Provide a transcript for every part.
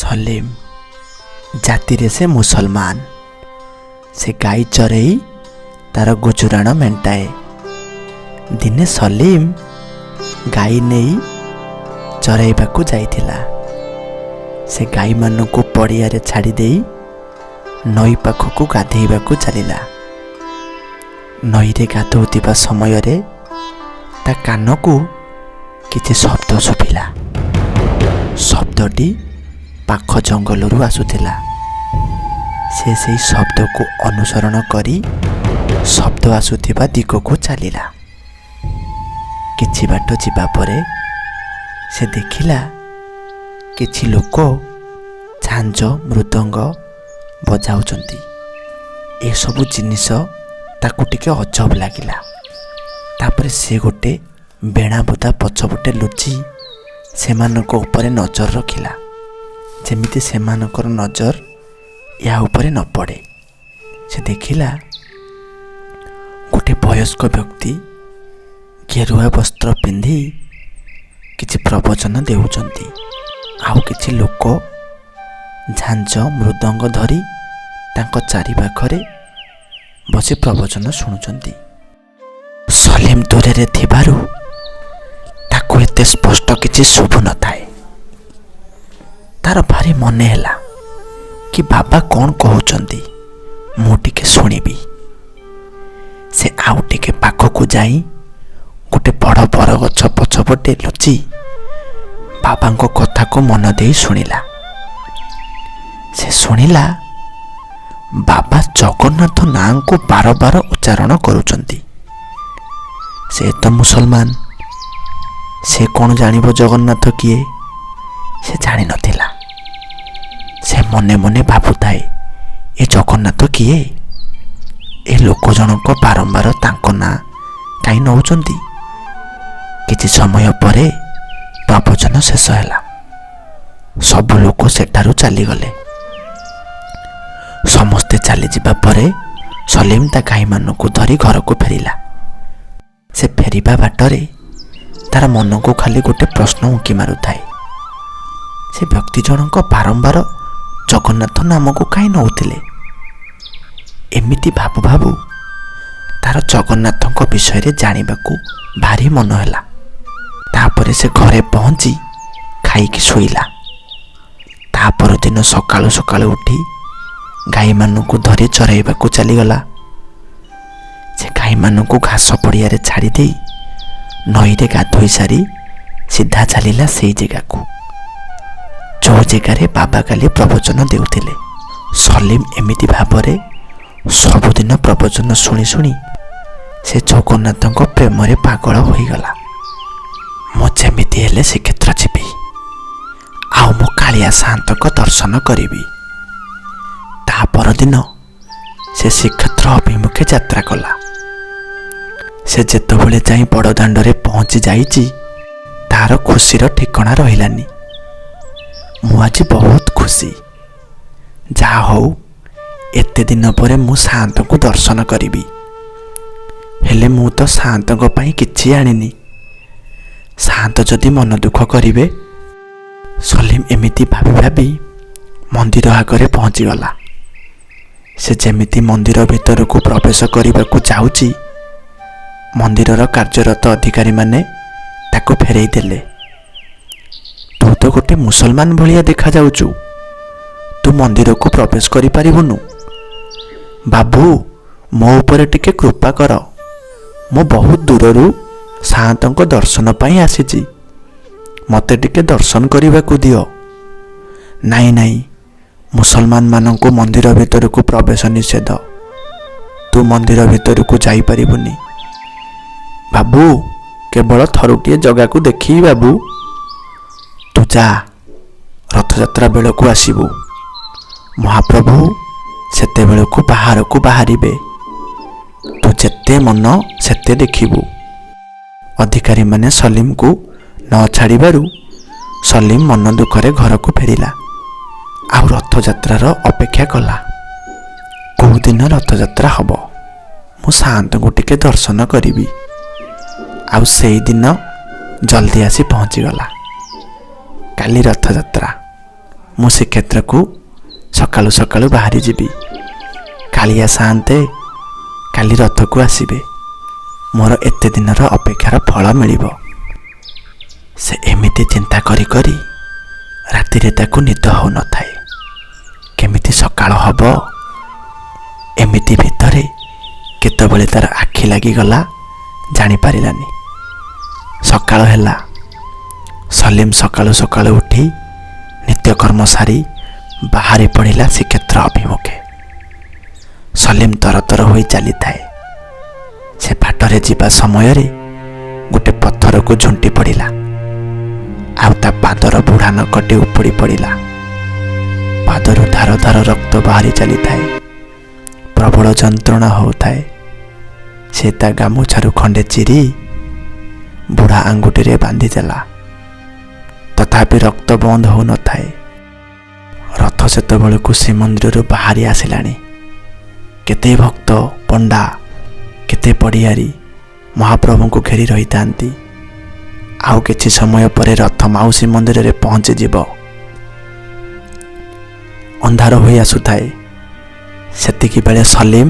ସଲିମ। ଜାତିରେ ସେ ମୁସଲମାନ। ସେ ଗାଈ ଚରେଇ ତାର ଗୁଜୁରାଣ ମେଣ୍ଟାଏ। ଦିନେ ସଲିମ ଗାଈ ନେଇ ଚରାଇବାକୁ ଯାଇଥିଲା। ସେ ଗାଈମାନଙ୍କୁ ପଡ଼ିଆରେ ଛାଡ଼ିଦେଇ ନଈ ପାଖକୁ ଗାଧେଇବାକୁ ଚାଲିଲା। ନଈରେ ଗାଧୋଉଥିବା ସମୟରେ ତା କାନକୁ କିଛି ଶବ୍ଦ ଶୁଭିଲା। ଶବ୍ଦଟି ପାଖ ଜଙ୍ଗଲରୁ ଆସୁଥିଲା। ସେ ସେଇ ଶବ୍ଦକୁ ଅନୁସରଣ କରି ଶବ୍ଦ ଆସୁଥିବା ଦିଗକୁ ଚାଲିଲା। କିଛି ବାଟ ଯିବା ପରେ ସେ ଦେଖିଲା, କିଛି ଲୋକ ଝାଞ୍ଜ ମୃଦଙ୍ଗ ବଜାଉଛନ୍ତି। ଏସବୁ ଜିନିଷ ତାକୁ ଟିକେ ଅଜବ ଲାଗିଲା। ତାପରେ ସେ ଗୋଟେ ବେଣା ବୁଦା ପଛପଟେ ଲୁଚି ସେମାନଙ୍କ ଉପରେ ନଜର ରଖିଲା, ଯେମିତି ସେମାନଙ୍କର ନଜର ୟା ଉପରେ ନ ପଡ଼େ। ସେ ଦେଖିଲା, ଗୋଟେ ବୟସ୍କ ବ୍ୟକ୍ତି ଗେରୁଆ ବସ୍ତ୍ର ପିନ୍ଧି କିଛି ପ୍ରବଚନ ଦେଉଛନ୍ତି, ଆଉ କିଛି ଲୋକ ଝାଞ୍ଜ ମୃଦଙ୍ଗ ଧରି ତାଙ୍କ ଚାରିପାଖରେ ବସି ପ୍ରବଚନ ଶୁଣୁଛନ୍ତି। ସଲିମ ଦୂରରେ ଥିବାରୁ ତାକୁ ଏତେ ସ୍ପଷ୍ଟ କିଛି ଶୁଭୁ ନଥାଏ। ତାର ଭାରି ମନେ ହେଲା କି ବାବା କ'ଣ କହୁଛନ୍ତି, ମୁଁ ଟିକେ ଶୁଣିବି। ସେ ଆଉ ଟିକେ ପାଖକୁ ଯାଇ ଗୋଟେ ବଡ଼ ବରଗଛ ପଛପଟେ ଲୁଚି ବାବାଙ୍କ କଥାକୁ ମନ ଦେଇ ଶୁଣିଲା। ସେ ଶୁଣିଲା, ବାବା ଜଗନ୍ନାଥ ନାଁକୁ ବାରବାର ଉଚ୍ଚାରଣ କରୁଛନ୍ତି। ସେ ତ ମୁସଲମାନ, ସେ କ'ଣ ଜାଣିବ ଜଗନ୍ନାଥ କିଏ? ସେ ଜାଣିନଥିଲା। ସେ ମନେ ମନେ ଭାବୁଥାଏ, ଏ ଜଗନ୍ନାଥ କିଏ? ଏ ଲୋକ ଜଣକ ବାରମ୍ବାର ତାଙ୍କ ନାଁ କାହିଁ ନେଉଛନ୍ତି? କିଛି ସମୟ ପରେ ପ୍ରବଚନ ଶେଷ ହେଲା। ସବୁ ଲୋକ ସେଠାରୁ ଚାଲିଗଲେ। ସମସ୍ତେ ଚାଲିଯିବା ପରେ ସଲିମ ତା ଗାଈମାନଙ୍କୁ ଧରି ଘରକୁ ଫେରିଲା। ସେ ଫେରିବା ବାଟରେ ତାର ମନକୁ ଖାଲି ଗୋଟେ ପ୍ରଶ୍ନ ଉଙ୍କି ମାରୁଥାଏ, ସେ ବ୍ୟକ୍ତି ଜଣକ ବାରମ୍ବାର ଜଗନ୍ନାଥ ନାମକୁ କାହିଁ ନେଉଥିଲେ? ଏମିତି ଭାବୁ ଭାବୁ ତାର ଜଗନ୍ନାଥଙ୍କ ବିଷୟରେ ଜାଣିବାକୁ ଭାରି ମନ ହେଲା। ତାପରେ ସେ ଘରେ ପହଞ୍ଚି ଖାଇକି ଶୋଇଲା। ତା ପରଦିନ ସକାଳୁ ସକାଳୁ ଉଠି ଗାଈମାନଙ୍କୁ ଧରି ଚରାଇବାକୁ ଚାଲିଗଲା। ସେ ଗାଈମାନଙ୍କୁ ଘାସ ପଡ଼ିଆରେ ଛାଡ଼ି ଦେଇ ନଈରେ ଗାଧୋଇ ସାରି ସିଧା ଚାଲିଲା ସେଇ ଜାଗାକୁ, ଯେଉଁ ଜାଗାରେ ବାବା କାଲି ପ୍ରବଚନ ଦେଉଥିଲେ। ସଲିମ ଏମିତି ଭାବରେ ସବୁଦିନ ପ୍ରବଚନ ଶୁଣି ଶୁଣି ସେ ଜଗନ୍ନାଥଙ୍କ ପ୍ରେମରେ ପାଗଳ ହୋଇଗଲା। ମୁଁ ଯେମିତି ହେଲେ ଶ୍ରୀକ୍ଷେତ୍ର ଯିବି, ଆଉ ମୁଁ କାଳିଆ ସାଆନ୍ତଙ୍କ ଦର୍ଶନ କରିବି। ତା ପରଦିନ ସେ ଶ୍ରୀକ୍ଷେତ୍ର ଅଭିମୁଖେ ଯାତ୍ରା କଲା। ସେ ଯେତେବେଳେ ଯାଇ ବଡ଼ ଦାଣ୍ଡରେ ପହଞ୍ଚି ଯାଇଛି, ତାର ଖୁସିର ଠିକଣା ରହିଲାନି। ମୁଁ ଆଜି ବହୁତ ଖୁସି। ଯାହା ହଉ, ଏତେ ଦିନ ପରେ ମୁଁ ସାଆନ୍ତଙ୍କୁ ଦର୍ଶନ କରିବି। ହେଲେ ମୁଁ ତ ସାଆନ୍ତଙ୍କ ପାଇଁ କିଛି ଆଣିନି। ସାଆନ୍ତ ଯଦି ମନ ଦୁଃଖ କରିବେ? ସଲିମ ଏମିତି ଭାବି ଭାବି ମନ୍ଦିର ଆଗରେ ପହଞ୍ଚିଗଲା। ସେ ଯେମିତି ମନ୍ଦିର ଭିତରକୁ ପ୍ରବେଶ କରିବାକୁ ଯାଉଛି, ମନ୍ଦିରର କାର୍ଯ୍ୟରତ ଅଧିକାରୀମାନେ ତାକୁ ଫେରେଇ ଦେଲେ। ତୁ ତ ଗୋଟେ ମୁସଲମାନ ଭଳିଆ ଦେଖାଯାଉଛୁ, ତୁ ମନ୍ଦିରକୁ ପ୍ରବେଶ କରିପାରିବୁନୁ। ବାବୁ, ମୋ ଉପରେ ଟିକେ କୃପା କର। ମୁଁ ବହୁତ ଦୂରରୁ ସାଆନ୍ତଙ୍କ ଦର୍ଶନ ପାଇଁ ଆସିଛି। ମୋତେ ଟିକେ ଦର୍ଶନ କରିବାକୁ ଦିଅ। ନାଇଁ ନାଇଁ, ମୁସଲମାନମାନଙ୍କୁ ମନ୍ଦିର ଭିତରକୁ ପ୍ରବେଶ ନିଷେଧ। ତୁ ମନ୍ଦିର ଭିତରକୁ ଯାଇପାରିବୁନି। ବାବୁ, କେବଳ ଥରୁଟିଏ ଜଗାକୁ ଦେଖିବି ବାବୁ। ତୁ ଯା, ରଥଯାତ୍ରା ବେଳକୁ ଆସିବୁ। ମହାପ୍ରଭୁ ସେତେବେଳକୁ ବାହାରକୁ ବାହାରିବେ। ତୁ ଯେତେ ମନ ସେତେ ଦେଖିବୁ। ଅଧିକାରୀମାନେ ସଲିମକୁ ନ ଛାଡ଼ିବାରୁ ସଲିମ ମନ ଦୁଃଖରେ ଘରକୁ ଫେରିଲା, ଆଉ ରଥଯାତ୍ରାର ଅପେକ୍ଷା କଲା। କେଉଁଦିନ ରଥଯାତ୍ରା ହେବ, ମୁଁ ସାଆନ୍ତଙ୍କୁ ଟିକେ ଦର୍ଶନ କରିବି। ଆଉ ସେଇଦିନ ଜଲ୍ଦି ଆସି ପହଞ୍ଚିଗଲା। କାଲି ରଥଯାତ୍ରା। ମୁଁ ଶ୍ରୀକ୍ଷେତ୍ରକୁ ସକାଳୁ ସକାଳୁ ବାହାରି ଯିବି। କାଳିଆ ସାଆନ୍ତେ କାଲି ରଥକୁ ଆସିବେ, ମୋର ଏତେ ଦିନର ଅପେକ୍ଷାର ଫଳ ମିଳିବ। ସେ ଏମିତି ଚିନ୍ତା କରି କରି ରାତିରେ ତାକୁ ନିଦ ହେଉନଥାଏ। କେମିତି ସକାଳ ହେବ, ଏମିତି ଭିତରେ କେତେବେଳେ ତାର ଆଖି ଲାଗିଗଲା ଜାଣିପାରିଲାନି। ସକାଳ ହେଲା। ସଲିମ ସକାଳୁ ସକାଳୁ ଉଠି ନିତ୍ୟକର୍ମ ସାରି ବାହାରି ପଡ଼ିଲା ଶ୍ରୀକ୍ଷେତ୍ର ଅଭିମୁଖେ। ସଲିମ ତରତର ହୋଇ ଚାଲିଥାଏ। ସେ ବାଟରେ ଯିବା ସମୟରେ ଗୋଟେ ପଥରକୁ ଝୁଣ୍ଟି ପଡ଼ିଲା, ଆଉ ତା ପାଦର ବୁଢ଼ା ନଖଟି ଉପୁଡ଼ି ପଡ଼ିଲା। ପାଦରୁ ଧାର ଧାର ରକ୍ତ ବାହାରି ଚାଲିଥାଏ, ପ୍ରବଳ ଯନ୍ତ୍ରଣା ହେଉଥାଏ। ସେ ତା ଗାମୁଛାରୁ ଖଣ୍ଡେ ଚିରି ବୁଢ଼ା ଆଙ୍ଗୁଠିରେ ବାନ୍ଧିଦେଲା। ତଥାପି ରକ୍ତ ବନ୍ଦ ହେଉନଥାଏ। ରଥ ସେତେବେଳକୁ ଶ୍ରୀମନ୍ଦିରରୁ ବାହାରି ଆସିଲାଣି। କେତେ ଭକ୍ତ, ପଣ୍ଡା, କେତେ ପଡ଼ିଆରୀ ମହାପ୍ରଭୁଙ୍କୁ ଘେରି ରହିଥାନ୍ତି। ଆଉ କିଛି ସମୟ ପରେ ରଥ ମାଉସୀ ମନ୍ଦିରରେ ପହଞ୍ଚିଯିବ। ଅନ୍ଧାର ହୋଇ ଆସୁଥାଏ। ସେତିକି ବେଳେ ସଲିମ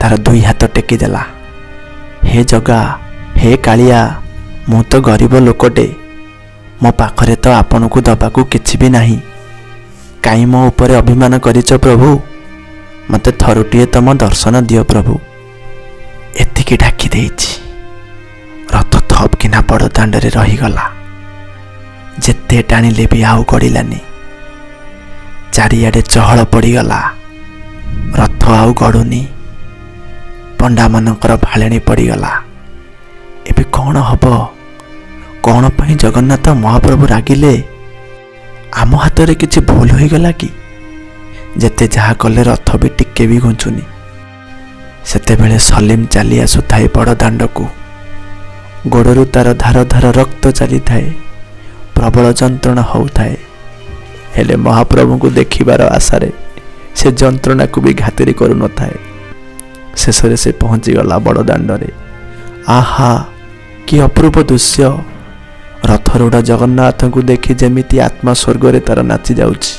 ତାର ଦୁଇ ହାତ ଟେକିଦେଲା। ହେ ଜଗା, ହେ କାଳିଆ, ମୁଁ ତ ଗରିବ ଲୋକଟେ, ମୋ ପାଖରେ ତ ଆପଣଙ୍କୁ ଦେବାକୁ କିଛି ବି ନାହିଁ। କାହିଁ ମୋ ଉପରେ ଅଭିମାନ କରିଛ ପ୍ରଭୁ? ମୋତେ ଥରୁଟିଏ ତମ ଦର୍ଶନ ଦିଅ ପ୍ରଭୁ। ଏତିକି ଡାକି ଦେଇଛି, ରଥ ଥପ୍ କିନା ବଡ଼ ଦାଣ୍ଡରେ ରହିଗଲା। ଯେତେ ଟାଣିଲେ ବି ଆଉ ଗଡ଼ିଲାନି। ଚାରିଆଡ଼େ ଚହଳ ପଡ଼ିଗଲା, ରଥ ଆଉ ଗଡ଼ୁନି। ପଣ୍ଡାମାନଙ୍କର ଭାଳେଣି ପଡ଼ିଗଲା। ଏବେ କ'ଣ ହବ? କ'ଣ ପାଇଁ ଜଗନ୍ନାଥ ମହାପ୍ରଭୁ ରାଗିଲେ? ଆମ ହାତରେ କିଛି ଭୁଲ ହୋଇଗଲା କି? ଯେତେ ଯାହା କଲେ ରଥ ବି ଟିକେ ବି ଘୁଞ୍ଚୁନି। ସେତେବେଳେ ସଲିମ ଚାଲି ଆସୁଥାଏ ବଡ଼ ଦାଣ୍ଡକୁ। ଗୋଡ଼ରୁ ତାର ଧାର ଧାର ରକ୍ତ ଚାଲିଥାଏ, ପ୍ରବଳ ଯନ୍ତ୍ରଣା ହେଉଥାଏ। ହେଲେ ମହାପ୍ରଭୁଙ୍କୁ ଦେଖିବାର ଆଶାରେ ସେ ଯନ୍ତ୍ରଣାକୁ ବି ଖାତିରି କରୁନଥାଏ। ଶେଷରେ ସେ ପହଞ୍ଚିଗଲା ବଡ଼ ଦାଣ୍ଡରେ। ଆହା, କି ଅପରୂପ ଦୃଶ୍ୟ! ରଥରୂଢ଼ ଜଗନ୍ନାଥଙ୍କୁ ଦେଖି ଯେମିତି ଆତ୍ମା ସ୍ୱର୍ଗରେ ତାର ନାଚି ଯାଉଛି।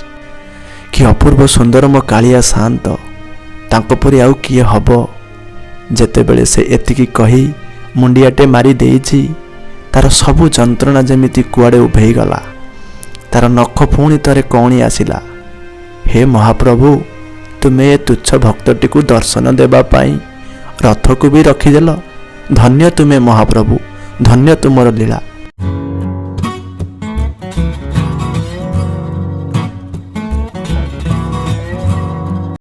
କି ଅପୂର୍ବ ସୁନ୍ଦର ମୋ କାଳିଆ ସାଆନ୍ତ, ତାଙ୍କ ପରି ଆଉ କିଏ ହବ? ଯେତେବେଳେ ସେ ଏତିକି କହି ମୁଣ୍ଡିଆଟେ ମାରି ଦେଇଛି, ତାର ସବୁ ଯନ୍ତ୍ରଣା ଯେମିତି କୁଆଡ଼େ ଉଭେଇଗଲା। ତାର ନଖ ପୁଣି ଥରେ କଅଁଳି ଆସିଲା। ହେ ମହାପ୍ରଭୁ, ତୁମେ ଏ ତୁଚ୍ଛ ଭକ୍ତଟିକୁ ଦର୍ଶନ ଦେବା ପାଇଁ ରଥକୁ ବି ରଖିଦେଲ। ଧନ୍ୟ ତୁମେ ମହାପ୍ରଭୁ, ଧନ୍ୟ ତୁମର ଲୀଳା।